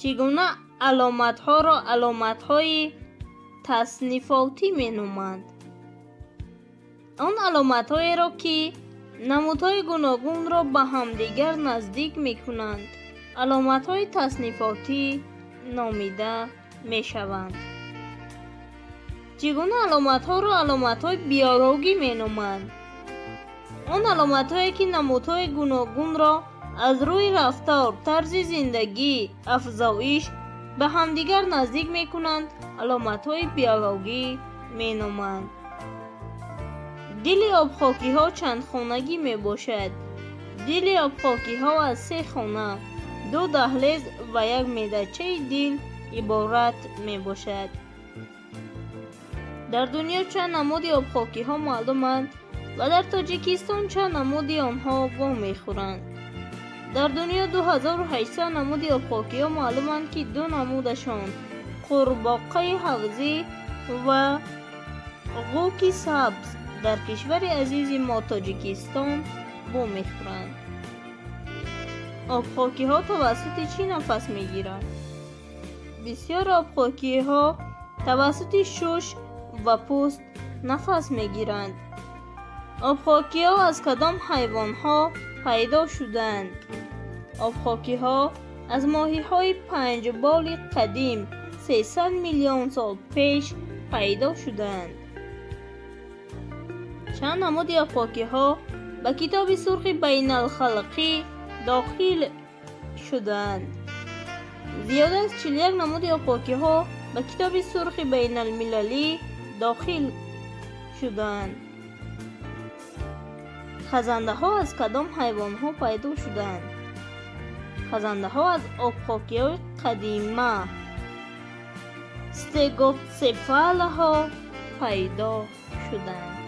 Чӣ гуна аломатҳоро аломатҳои таснифотӣ меноманд? Он аломатҳоеро, ки намудҳои гуногунро ба ҳамдигар наздик мекунанд, аломатҳои таснифотӣ номида мешаванд. Чӣ гуна аломатҳоро аломатҳои биологӣ меноманд? Он аломатҳое, ки намудҳои гуногунро аз рӯи рафтор, тарзи зиндагӣ, афзоиш ба ҳамдигар наздик мекунанд, аломатҳои биологӣ меноманд. Дили обхокиҳо чандхонагӣ мебошад. Дили обхокиҳо аз се хона, ду даҳлез ва як меъдачаи дил иборат мебошад. Дар дунё чанд намуди обхокиҳо маълуманд ва дар Тоҷикистон чанд намуди онҳо вомехӯранд? Дар дунё 2800 намуди обхокиҳо маълуманд, ки ду намудашон, қурбоқаи ҳавзӣ ва ғӯки сабз, дар кишвари азизи мо Тоҷикистон вомехӯранд. Обхокиҳо тавассути чӣ нафас мегиранд? Бисёр обхокиҳо тавассути шуш ва пӯст нафас мегиранд. Обхокиҳо аз кадом ҳайвонҳо пайдо шуданд? Обхокиҳо аз моҳиҳои панҷболи қадим, 300 миллион сол пеш пайдо шуданд. Чанд намуди обхокиҳо ба Китоби сурхи байналхалқӣ дохил шуданд? Зиёда аз 41 намуди обхокиҳо ба Китоби сурхи байналмилалӣ дохил шуданд. Хазандаҳо аз кадом ҳайвонҳо пайдо шуданд? Хазандаҳо аз обхокиҳои қадима, стегоцефалаҳо, пайдо шуданд.